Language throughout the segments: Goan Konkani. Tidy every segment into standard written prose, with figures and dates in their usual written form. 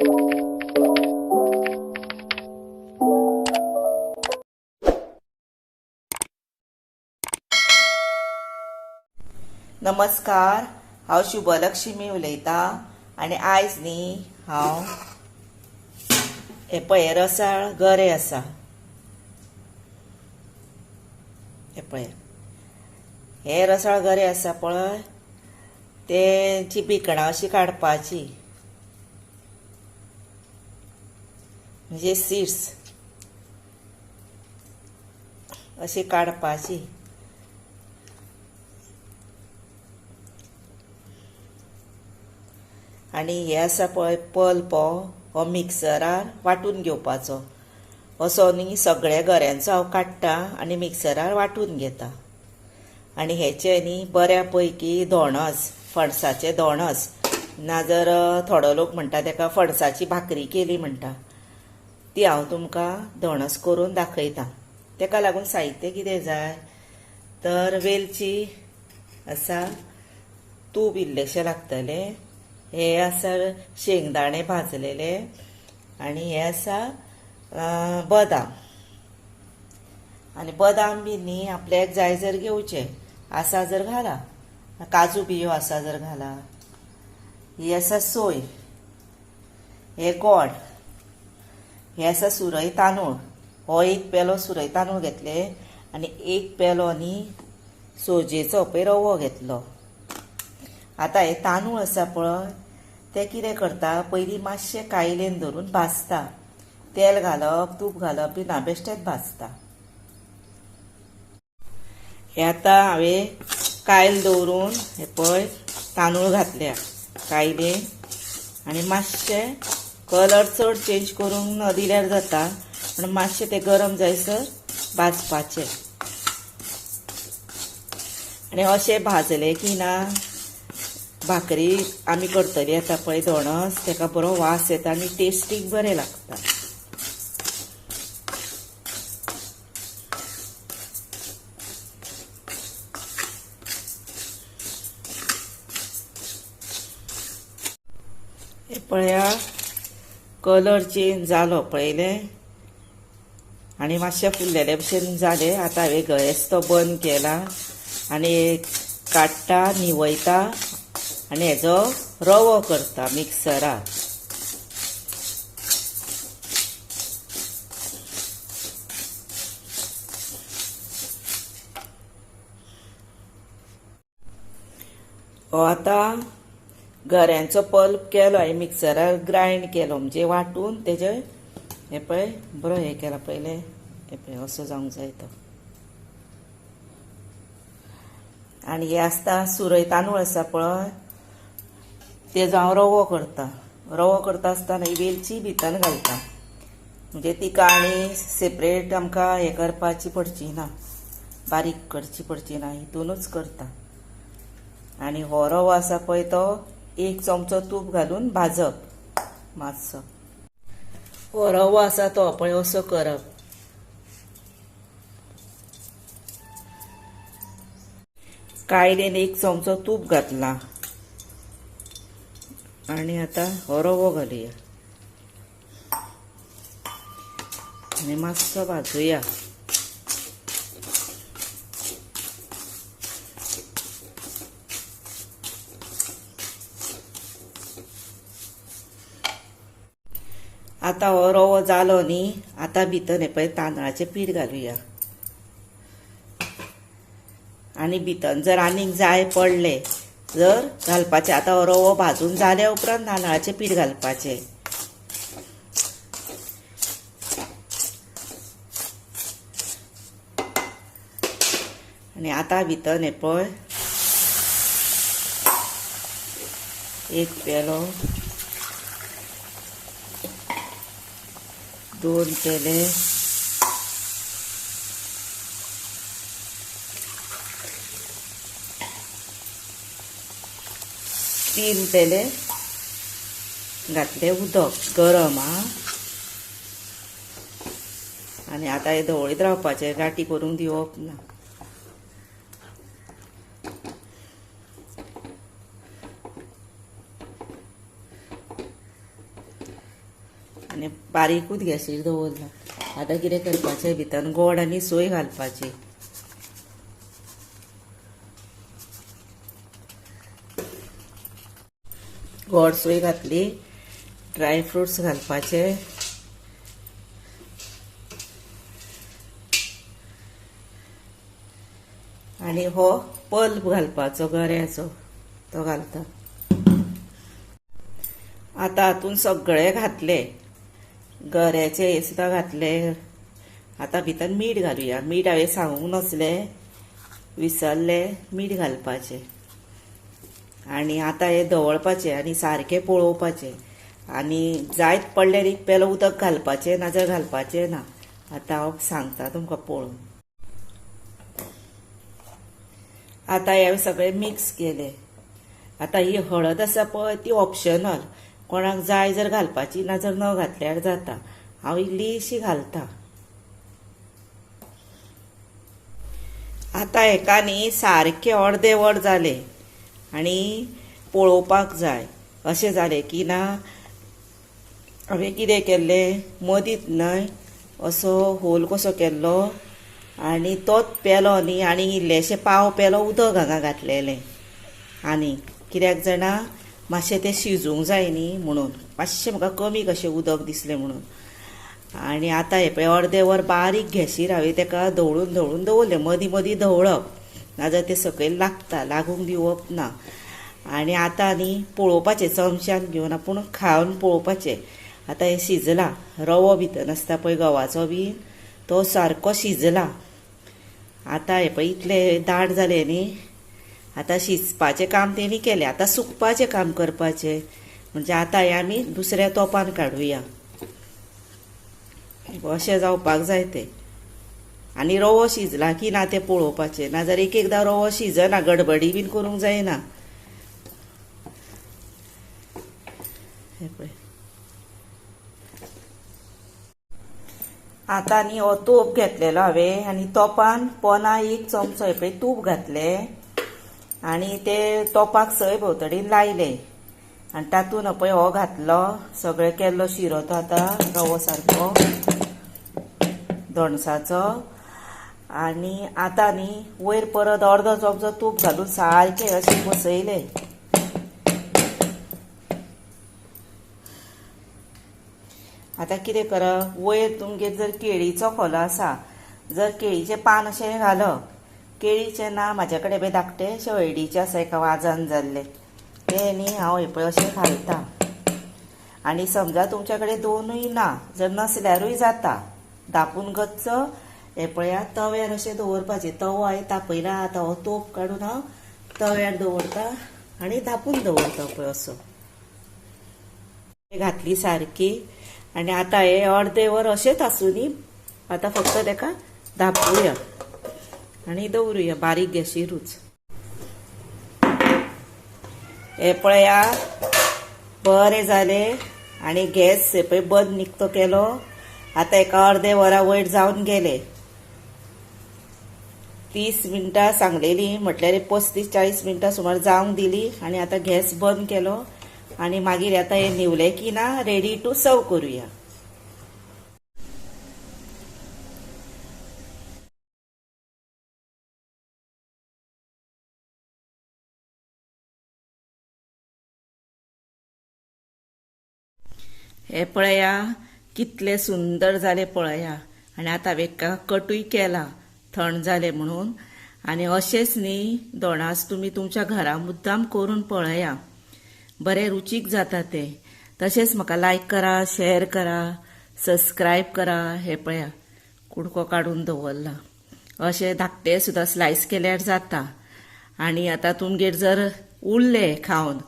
नमस्कार, हांव शुभलक्ष्मी उलयतां आनी आयज न्ही हांव हे पळय रसाळ गरे आसा, हे पळय हे रसाळ गरे आसा पळय, तेची भिकणां अशी काडपाची, म्हणजे सीड्स अशी काडपाची. आनी हे आसा पळय पल्प, हो मिक्सरार वांटून घेवपाचो. असो न्ही सगळ्या गऱ्यांचो हांव काडटा आनी मिक्सरार वांटून घेता. आनी हेचे न्ही बऱ्या पैकी धोणस, फणसाचे धोणस, ना जर थोडो लोक म्हणटा तेका फणसाची भाकरी केली म्हणटा, ती हांव तुमकां धोणस करून दाखयता. तेका लागून साहित्य कितें जाय तर वेलची आसा, तूप इल्लेशें लागतलें, हे आसा शेंगदाणे भाजलेले, आनी हे आसा बदाम. आनी बदाम बी न्ही आपल्याक जाय जर घेवचे आसा जर घाला, काजू बियो आसा जर घाला. ही आसा सोय, हे गोड, हे आसा सुरय तांदूळ. हो एक पेलो सुरय तांदूळ घेतले आनी एक पेलो न्ही सोजेचो पळय रवो घेतलो. आतां हे तांदूळ आसा पळय ते कितें करता, पयलीं मातशें कायलेन धरून भाजता, तेल घालप तूप घालप बी ना, बेश्टेच भाजता. हे आतां हांवें कायल दवरून हे पळय तांदूळ घातल्या कायलेन, आनी मातशें कलर चड चेंज करूंक न दिल्यार जाता, पूण मातशें तें गरम जायसर भाजपाचें. आनी अशें भाजलें की ना भाकरी आमी करतली आतां पळय धोणस, तेका बरो वास येता आनी टेस्टीक बरें लागता. हे पळया कलर चेंज जालो पळयलें, आनी मातशें फुल्लेले भशेन जालें. आतां हांवें गॅस तो बंद केला आनी काडटा, निवयता आनी हेजो रवो करता मिक्सरार. हो आतां गऱ्यांचो पल्प केलो हांवें मिक्सरार ग्रायंड केलो, म्हणजे वांटून तेजे हे पळय बरो हे केला पयलें, हे पळय असो जावंक जाय तो. आनी हे आसता सुरय तांदूळ आसा पळय तेजो हांव रवो करता. रवो करता आसतना ही वेलची भितर घालता, म्हणजे तिका आनी सेपरेट आमकां हें करपाची पडची ना, बारीक करची पडची ना, हितूनच करता. आनी हो रवो आसा पळय तो एक चमचो तूप घालून भाजप मातसो. हो रवो आसा तो पळय असो करप. कायलेन एक चमचो तूप घातला आनी आतां हो रवो घालुया आनी मातसो भाजुया. आतां हो रवो जालो न्ही, आतां भितर हे पळय तांदळाचें पीठ घालुया. आनी भितर जर आनीक जाय पडलें जर घालपाचें. आतां हो रवो भाजून जाल्या उपरांत तांदळाचें पीठ घालपाचें. आनी आतां भितर हे पळय एक पेलो, दोन पेले, तीन पेले घातले उदक गरम. आ आनी आतां हें धवळीत रावपाचें, गांठी करूंक दिवप ना. आनी बारीकूच गॅसीर दवरला. आतां कितें करपाचें, भितर गोड आनी सोय घालपाची. गोड सोय घातली, ड्राय फ्रुट्स घालपाचे. आनी हो पल्प घालपाचो गऱ्याचो, तो घालता. आतां हातून सगळे घातले, गऱ्याचे हे सुद्दां घातले. आतां भितर मीठ घालुया. मीठ हांवें सांगूंक नासलें, विसरलें मीठ घालपाचें. आनी आतां हें धवळपाचें आनी सारकें पळोवपाचें. आनी जायत पडल्यार एक पेलो उदक घालपाचें, नाजाल्यार घालपाचें ना. आतां हांव सांगता तुमकां पळोवन. आतां हें सगळें मिक्स केलें. आतां ही हळद आसा पळय ती ऑप्शनल, कोणाक जाय जर घालपाची, ना जर न घातल्यार जाता. हांव इल्लीशी घालता. आतां हेका न्ही सारकें अर्दें वर जालें आनी पळोवपाक जाय अशें जालें की ना. हांवें कितें केल्लें, मदींत न्हय असो होल कसो केल्लो आनी तोच पेलो न्ही, आनी इल्लेशें पाव पेलो उदक हांगा घातलेलें. आनी कित्याक जाणा, मातशें तें शिजूंक जाय न्ही म्हणून, मातशें म्हाका कमी कशें उदक दिसलें म्हणून. आनी आतां हें पळय अर्दें वर बारीक गॅसीर हांवें ताका धवळून धवळून दवरलें. मदीं मदीं धवळप, नाजाल्यार तें सकयल लागता, लागूंक दिवप ना. आनी आतां न्ही पळोवपाचें, चमच्यान घेवन आपूण खावन पळोवपाचें. आतां हें शिजलां, रवो भितर आसता पळय गवाचो बीन, तो सारको शिजला. आतां हें पळय इतलें दाट जालें न्ही. आतां शिजपाचें काम तेणी केलें, आतां सुकपाचें काम करपाचें. म्हणजे आतां हें आमी दुसऱ्या तोपान काडुया. अशें जावपाक जाय तें. आनी रवो शिजला की ना तें पळोवपाचें, नाजाल्यार एक एकदां रवो शिजना, गडबडी बीन करूंक जायना. हें पळय आतां न्ही हो तोप घेतलेलो हांवें आनी तोपान पोना एक चमचो हें पळय तूप घातलें आनी ते तोपाक सय भोंवतणी लायलें. आनी तातूंत पळय हो घातलो सगळें केल्लो शिरो, तो आतां रवो सारको धोणसाचो. आनी आतां न्ही वयर परत अर्दो चमचो तूप घालून सारकें अशें बसयलें. आतां कितें करप, वयर तुमगेर जर केळीचो खोलो आसा, जर केळीचें पान अशें घालप. केळीचें ना म्हाज्या कडेन पळय धाकटें अशें हळदीचें आसा एका वाजान जाल्लें, तें न्ही हांव हें पळय अशें घालता. आनी समजा तुमच्या कडेन दोनूय ना, जर नसल्यारूय जाता, धापून गच्च हें पळया तव्यार अशें दवरपाचें. तवो हांवें तापयला, आतां हो तोप काडून हांव तव्यार दवरता आनी धापून दवरता पळय असो. घातली सारकी. आनी आतां हें अर्दें वर अशेंच आसूं न्ही, आतां फक्त ताका धापुया आनी दवरुया बारीक गॅशीरूच. हें पळया बरें जालें. आनी गॅस हे पळय बंद निकतो केलो. आतां एका अर्दे वरा वयर जावन गेले. 30 मिनटां सांगलेली, म्हटल्यार 35-40 मिनटां सुमार जावंक दिली. आनी आतां गॅस बंद केलो आनी मागीर आतां हें न्हिवलें की ना रेडी टू सर्व करुया. हे पळया कितले सुंदर जाले पळया. आनी आतां हांवें कटूय केला थंड जाले म्हणून. आनी अशेंच न्ही दोणास तुमी तुमच्या घरा मुद्दाम करून पळया, बरें रुचीक जाता तें. तशेंच म्हाका लायक करा, शेअर करा, सबस्क्रायब करा. हे पळया कुडको काडून दवरला. अशें धाकटें सुद्दां स्लायस केल्यार जाता. आनी आतां तुमगेर जर उरलें खावन,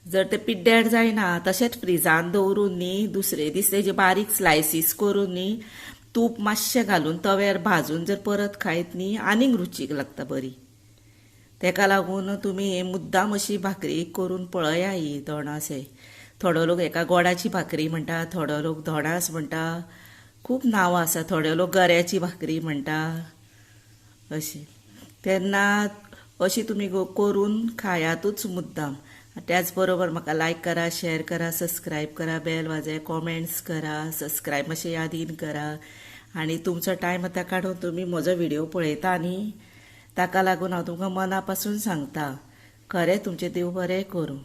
जर ते पिड्ड्यार जायना, तशेंच फ्रिजान दवरून न्ही दुसरे दीस तेजे बारीक स्लायसीस करून न्ही तूप मातशें घालून तव्यार भाजून जर परत खायत न्ही आनीक रुचीक लागता बरी. तेका लागून तुमी हे मुद्दाम अशी भाकरी करून पळया ही दोणास. हे थोडो लोक हेका गोडाची भाकरी म्हणटा, थोडो लोक दोणास म्हणटा, खूब नांवां आसा. थोडे लोक गऱ्याची भाकरी म्हणटा अशी. तेन्ना अशी तुमी करून खायातूच मुद्दाम. त्याच बरोबर म्हाका लायक करा, शेअर करा, सबस्क्रायब करा, बेल वाजय, कॉमेंट्स करा, सबस्क्रायब मातशें यादीन करा. आनी तुमचो टायम आतां काडून तुमी म्हजो व्हिडियो पळयता न्ही, ताका लागून हांव तुमकां मना पासून सांगता, खरें तुमचें देव बरें करूं.